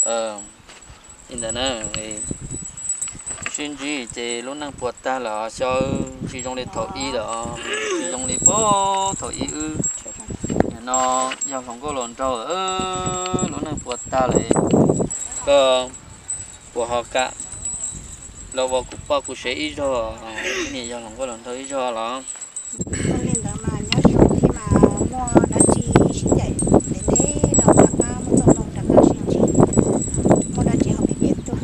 Li ntawd na, sib ntsib ces lub neej puas tag lawm xyov, tsis zoo li thaum ub lawm, tsis zoo li puag thaum ub wb. Nim no yog hluas nkauj hluas nraug, lub neej puas tag lawm, koj puas ho kam los ua kuv poj kuv sev ib zaug, niam yog hluas nkauj hluas nraug ib zaug los? Li ntawd mas nyob zoo thiab mas muaj dab tsi sib ncaim ntev ntev no rov qab muaj txoj moo rov qab sib ntsib, muaj dab tsi ho pib pib tuaj.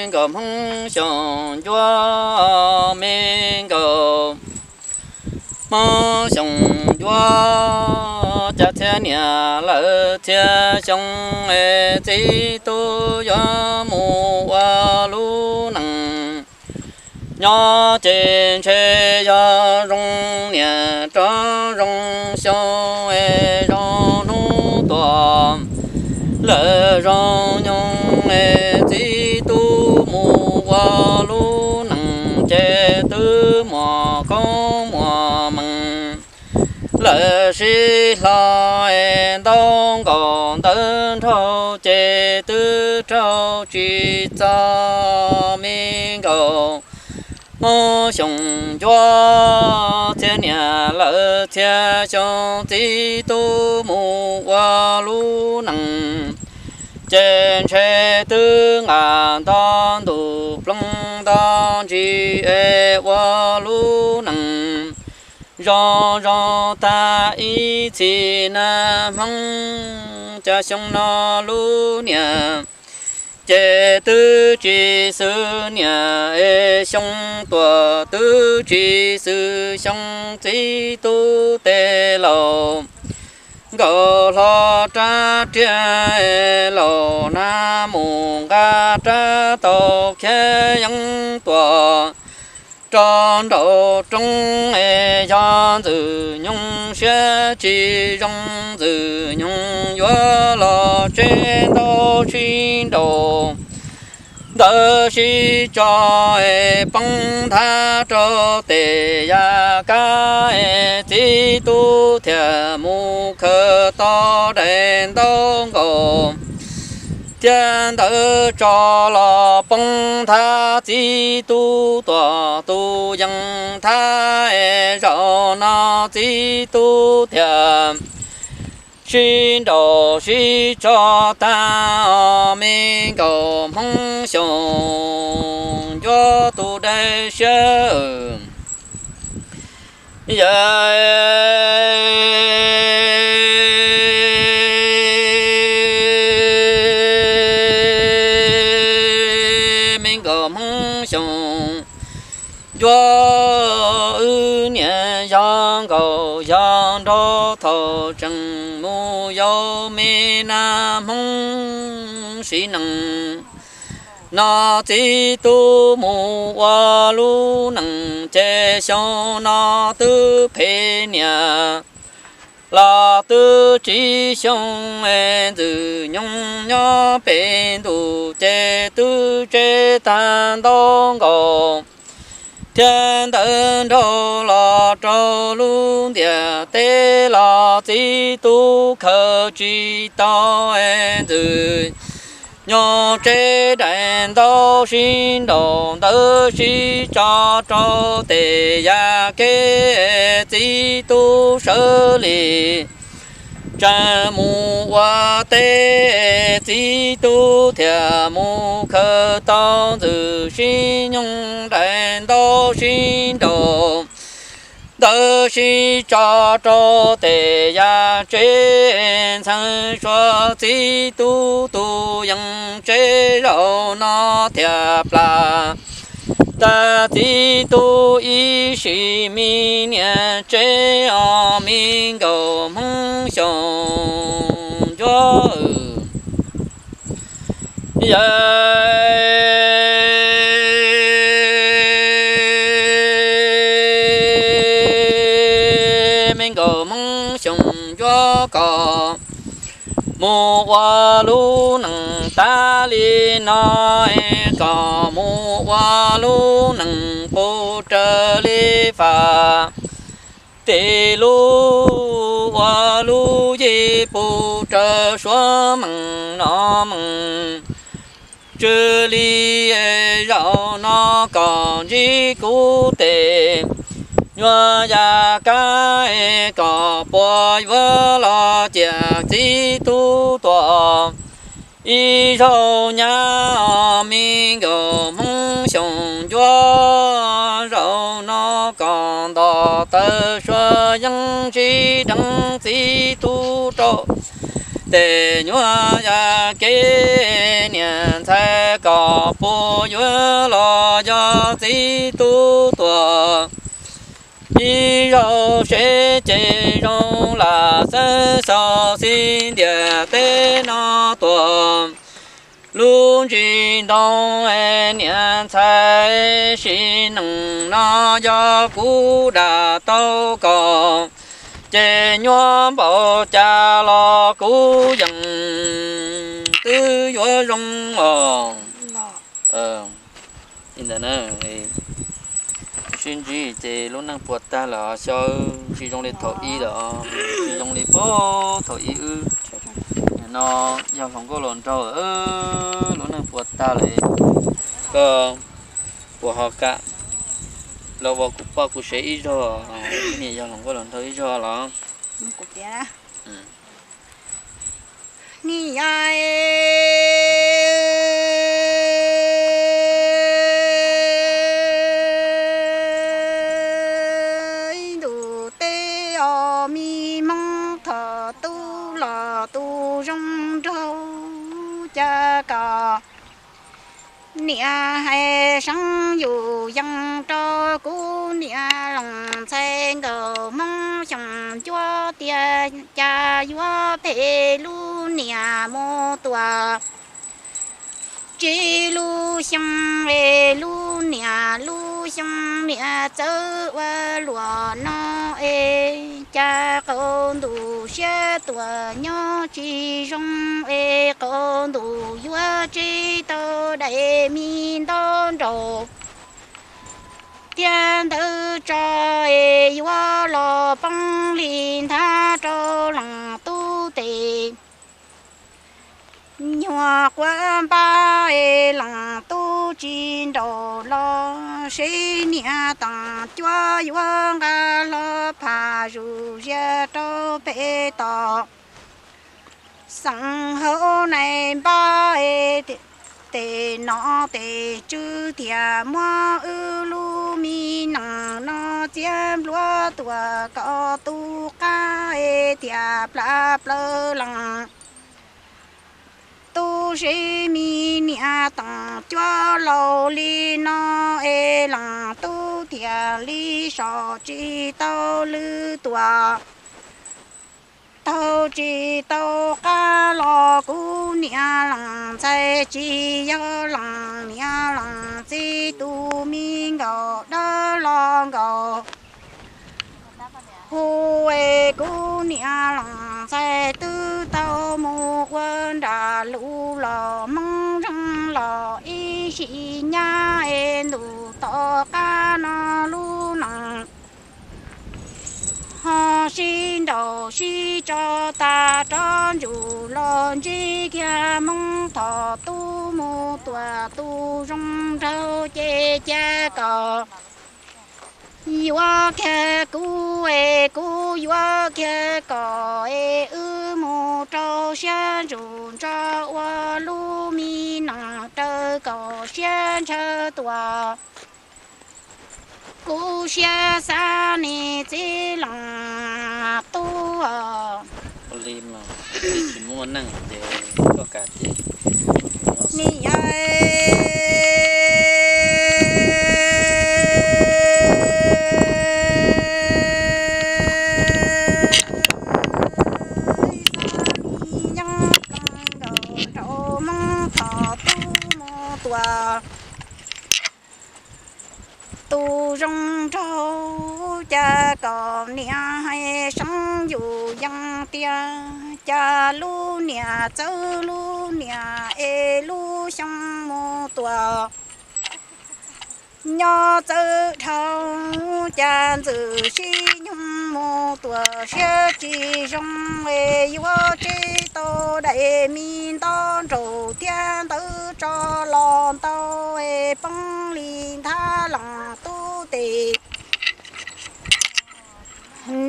Nkauj Hmoob Xyooj Ncuab, me nkauj Hmoob Xyooj Ncuab, cas txhiab niam lawm txhiab xyoo es txiv tub yuav mus ua lub neej. Nyob ces ntshe yog zoo niam rov zoo xyoo es zoo hnub tuaj lawm zoo nyoog es txiv tub mus ua lub neej ces twb muaj koob muaj meej lawm sib hlo es ntaub nkaus ntawv nraug ces twb raug tsis txog me nkauj Hmoob Xyooj Ncuab, txhiab niam lawm txhiab xyoo txiv tub mus ua lub neej ces ntshe twb nqa nto ntuj ploog nto ntsis es ua lub neej zoo zoo tag ib txhis na Hmoob. Cas xyoo no lub niam ces twb tsis xws niam es xyoo tuaj twb tsis xws xyoo txiv tub tes laus nkaus hlo rab riam es laus na mus nqa rab tau khiav yeeb tuaj rau nraum roob es yog Ntxwg Nyoog siab tsis zoo Ntxwg Nyoog yuav los tseb ntaub sib nraus ntawd sib tso es poob nthab rau tes yaj kab es txiv tub thiaj mus khaws tau daim ntaub nkaus thiab ntawd tso los poob nthab txiv tub tuaj tus yees nthab es zaum no txiv tub thiaj sib nraus sib tso tag os me nkauj Hmoob Xyooj Ncuab tus dab siab. Yawg me nkauj Hmoob Xyooj Ncuab, wb niam yog nkauj yog nraug thaum tseem mus yau me nab Hmoob siv neej no txiv tub mus ua lub neej ces xyoo no twb phem niam los twb tsis xyoo es Ntxwg Nyoog nyob pem ntuj ces twb tseb tag ntaub nkaus thiab ntawv nraug los rau lub ntiaj teb los txiv tub khaws tsis tau es Ntxwg Nyoog tseb daim ntaub sib nraus ntawd sib tso rau tes yaj keb txiv tub sawv li tseem mus ua teb txiv tub thiaj mus khaws tau Ntxwg Nyoog daim ntaub sib nraus ntawd sib tso rau tes yaj tsev ntxhee suav txiv tub tus yees tsev zaum no thiaj plam tag txiv tub ib sim me niam tsev os me nkauj Hmoob Xyooj Ncuab. Yawg me nkauj Hmoob Xyooj Ncuab, koj mus ua lub neej tas li no es koj mus ua Lub neej puv raws li faj, tej lub ua lub yig puv raws suab meej no meej. Txwv li zaum no kom ntsib kuv tej nyuag yaj kab, kom puas yuav los cia txiv tub tuaj ib zaug nyab. Me nkauj Hmoob xyoo ncuab, zaum no kom nto taw suab yeej tsis deev txiv tub rau tej nyuag yaj kev. Niam ntxhais kom puas yuav los yog txiv tub tuaj ib zaug seb ces zoo lam xeeb xauj xib ntiag teb no tuaj lub ntsis ntoo. Niam ntxhais sim neej no yog kuv dag tau koj ces nyuaj npaum cas los kuv yeej twb yuav zoo os. Li ntawd na, sib ntsib ces lub neej puas tag lawm xyov, tsis zoo li thaum ub lawm, tsis zoo li puag thaum ub wb no yog hluas nkauj hluas nraug, lub neej puas tag lawm. Koj puas ho kam los ua kuv poj kuv sev ib zaug, niam yog hluas nkauj hluas nraug ib zaug los? Niam, ib ntus teb os, me Hmoob thaum tub los tu zoo nraug, cas kom niam hais seeb yus yees rau kuv niam leej ntxhais nkauj Hmoob xyoo ncuab tiag, cas yuav phem lub niam mus tuaj tsis lub xyoo es lub niam, lub xyoo niam txawv ua luaj no es, cas qaum ntuj siab tuaj nyob tsis zoo es, qaum ntuj yuav tseb tau daim me ntaub nraug thiab ntawv tso es, yuav los poob li nthab rau leej tub tes. Nyuag quav npab es leej tub tsis nraus los, seb niam teem cuab yuav nqa hlo phaj zuj zus rau pem toj. Xeem hauv nais npab es, tes nom tes tswv thiaj muab wb lub me neej no txiav npluav tuaj kom tu qab es, thiaj plam plaws leej tub. Seb me niam teem cuab laus li no es, leej tub thiaj li so tsis tau lwm tus, taug tsis tau qab los. Kuv niam leej ntxhais tsis yog leej niam leej txiv, tus me nkauj dawb los nkaus hu es, kuv niam leej ntxhais twb tau mus ua nram lus los, Hmoob zoo los ib sim nyab es, ntuj tom qab no lub neej ho sib nraus sib tso tas, rov ntsug los ntsib kiag Hmoob thaum tub mus tuaj tu zoo nraug, ces cas kom yuav kiag kuv es, kuv yuav kiag koj es, wb mus rau siab ntsug ntso ua lub me neej raws koj siab ntshaw tuaj. Kuv siab xav niam txiv leej tub, ua li mas tsis muaj neej ces koj kam ces niam nyob ploog nkaus rau Hmoob thaum tub mus tuaj tu zoo nraug, cas kom niam hais seeb yus yees tiag, cas lub niam txawv lub niam es, lub xyoo mus tuaj Nyob txawj dhau cas ntxwm sib nyoog mus tuam siab tsis zoo es yuav tseb tau daim me ntaub nraum thiab ntawv tso los ntau es poob li nthab leej tub tes.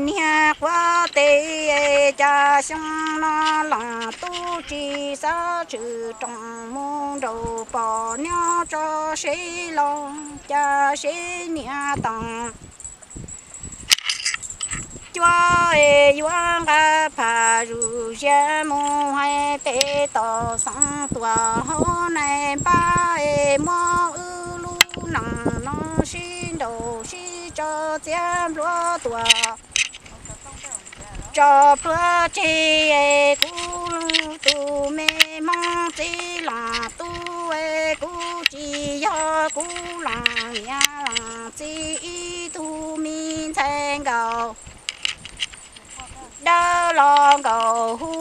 Niag quav tes, cas xyoo no leej tub tsis xav tshwm rooj mus nraum pom nyob tso seb los cas seb niam toom cuab es yuav nqa pham zuj zus mus hais pem tom xeev tuam hauv nais npab es muab wb lub neej no sib nraus sib tso txiav npluav tuam tso pluav tseg es kuv tus me hmoob txiv leej tub es kuv tsis yog kuv leej niam leej txiv ib tug me ntxhais nkaus dawb los nkaus hu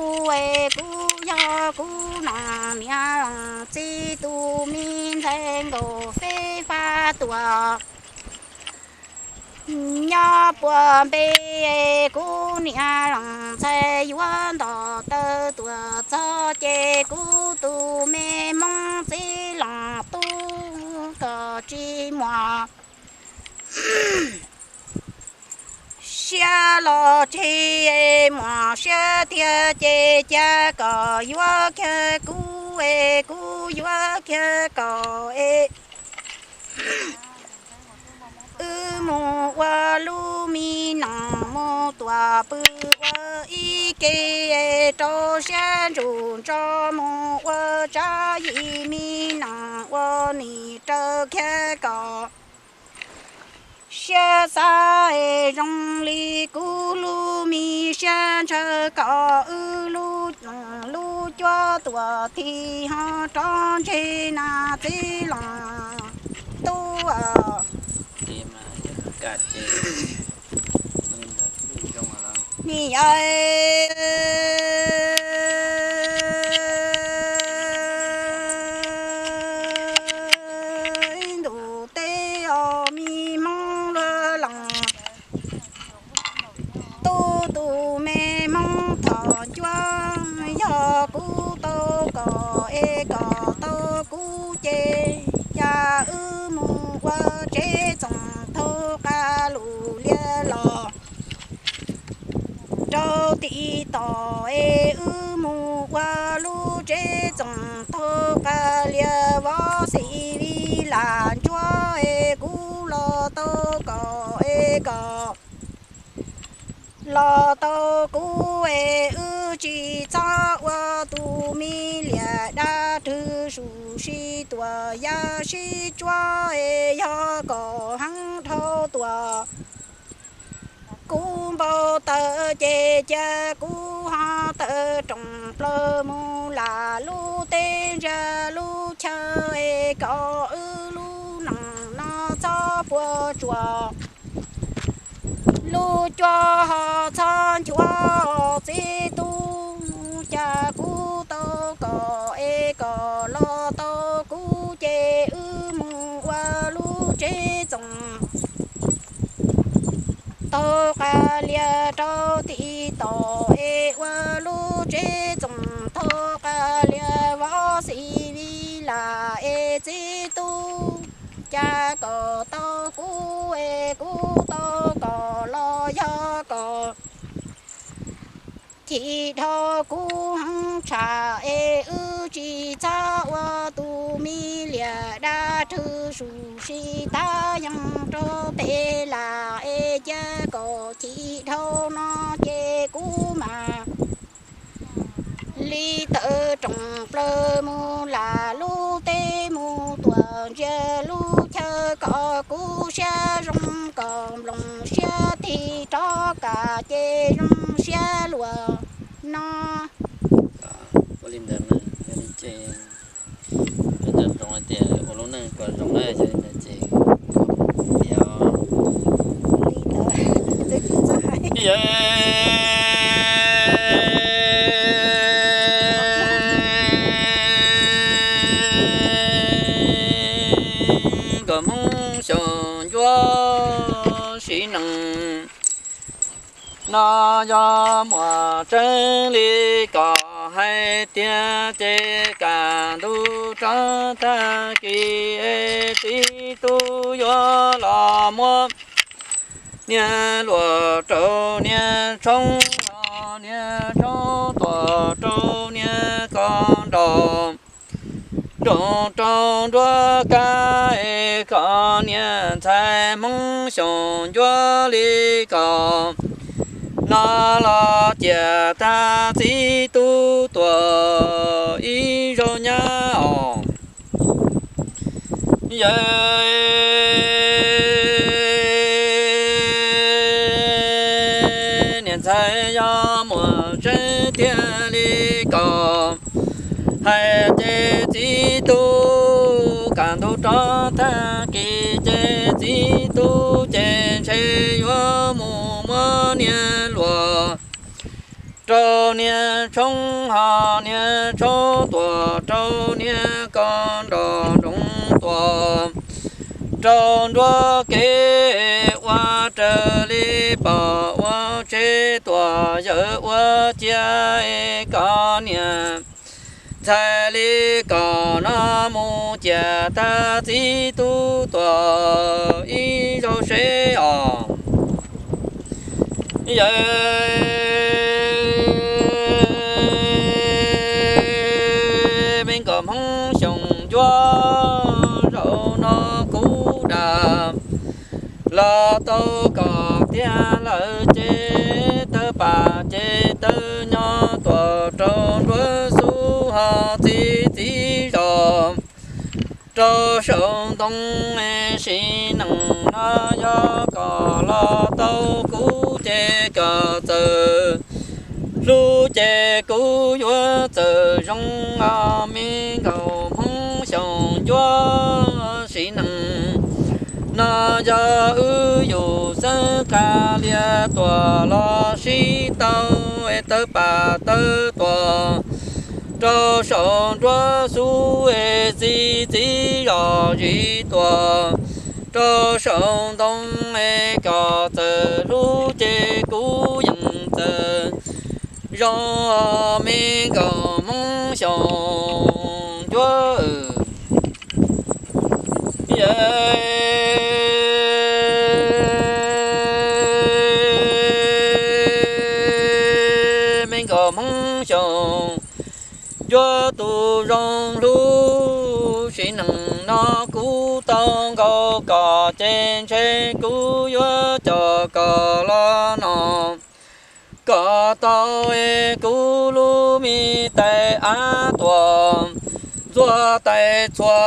es kuv yog kuv leej niam leej txiv tus me ntxhais nkaus feb fab tuam nyob puag npe es kuv niam leej ntxhais yuav nto taw tuam txog ces kuv tus me hmoob txiv leej tub kom tsis muaj siab los tseg, muaj siab tiag ces cas kom yuav kiag kuv es kuv yuav kiag kom es wb mus ua lub me neej mus tuam pw ua ib ke rau siab ntsug ntso mus ua tsab yim me neej ua nim raws kiag kom siab xav es zoo li kuv lub me siab ntshaw kom wb lub, lub cuab tuam thim ho rov ntseg na txiv leej tub. Nim yog ntuj teb os me hmoob luag leej tub tus me hmoob thom ncuab, yog kuv tau kom es kom tau kuv ces cas wb mus ua tsev txoos thaub qab lus liab los rau tim tom es wb mus ua lub tsev txoos thaub qab liab vov xim vi lam ntsuab es kuv los tau kom es kom los tau kuv es wb tsis txhob ua tus me liam dab rwg sus sib tuam yaj sib tsuab es yog kom heev dhau tuam kuv npau taws ces cia kuv ho tawm rooj plaws mus lam lub teb ntsia lub chaw es kom wb lub neej no txhob puas tsuas lub cuab ho txhob nchuav txiv tub. Cas kuv tau kom es kom los tau kuv ces wb mus ua lub tsev txoos thaub qab liab rau tim tom es ua lub tsev txoos thaub qab liab vov xim vi lam es txiv tub. Cas kom tau kuv es kuv tau kom los yog kom chim dhau kuv heev tshaj es wb tsis txhob ua tus me liam dab rwg sus sib tab yees rau pem lam es cia kom chim dhau no ces kuv mam li tawm rooj plaws mus lam lub teb mus tuam ntsia lub chaw kom kuv siab zoo kom nploos siab tig rov kam ces zoo siab luag no. Ua li ntawd na, yog li ces nco ntsoov hais tias ua lub neej kom zoo na, yog li ntawd ces kom tias kom Hmoob sim neej no yog muaj tseeb li koj hais tiag ces kaj ntug rov tag kis txiv tub yuav los muab niag luam rau niag tshoob, ho niag tshoob tuam rau niag ko nrog nroos rau nruab kab, koj niag ntxhais Hmoob Xyooj Ncuab li koj no los cia tag txiv tub tuam ib zaug nyab os. Yawg niam ntxhais, yog muaj tseeb tiag li koj hais ces txiv tub kaj ntug rov tag kis ces txiv tub ces ntshe yuav mus muab niag luam rau niag tshoob, ho niag tshoob tuam rau niag ko nrog nroos tuam rau nruab kev ua raws li pom ua tsheb tuam yawg ua cia, koj niag ntxhais li koj no mus cia tag txiv tub tuam ib zaug seb os. Yawg me nkauj Hmoob Xyooj Ncuab, zaum no kuv dag los tau koj tiag lawm ces tawg pam ces tawg nyob tuam rau nruab xub ho txiv txiv zos rau saum ntoo. Sim neej no yog koj los tau kuv ces koj txawm hlub ces kuv yuav txawm zoo os me nkauj Hmoob Xyooj Ncuab. Sim neej no yog wb yus xeeb qab lias tuam los sib tau, tawg pam tawg tuam rau saum nruab xub, txiv txiv zos zis tuam rau saum ntoo. Koj txawm hlub ces kuv yeej txawm zoo os me nkauj Hmoob Xyooj Ncuab. Yawg me nkauj Hmoob Xyooj Ncuab tus zoo hlub, sim neej no kuv tau nkaus koj ces ntshe kuv yuav coj koj los no. Koj tau kuv lub me tais av tuam ntxuav tais txhua,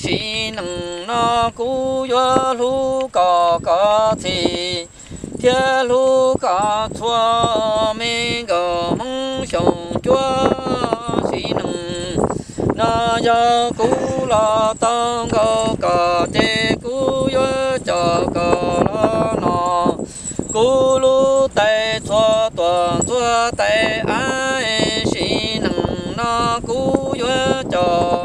sim neej no kuv yuav hlub koj kom txhij thiab hlub koj txhua me nkauj Hmoob Xyooj Ncuab. Sim neej no yog kuv los tau nkaus koj ces kuv yuav coj koj los no. Kuv lub tais txhua tuam ntxuav tais av, sim neej no kuv yuav coj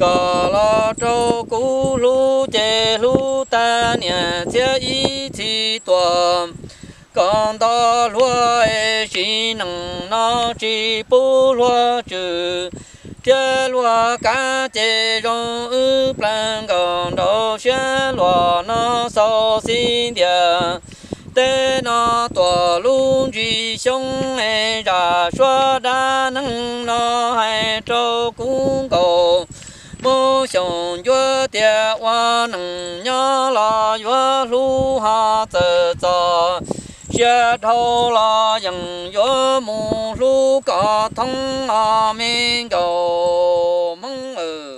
koj los rau kuv hlub ces hlub tag niam txiv ib txhis tuam. Koj nto hluas es sim neej no tsis pub hluas tswm thiab hluas kav ces zoo wb plaub nkaus nraum siab luag no xaus xib ntiag. Teb no tuam lub ntsis xyoob es zaj suab dab neeg no hais rau kuv nkaus Hmoob Xyooj Ncuab tias ua neej nyob los yuav hlub ho txawm txog sia dhau los yeej yuav mus hlub koj thoob os me nkauj Hmoob.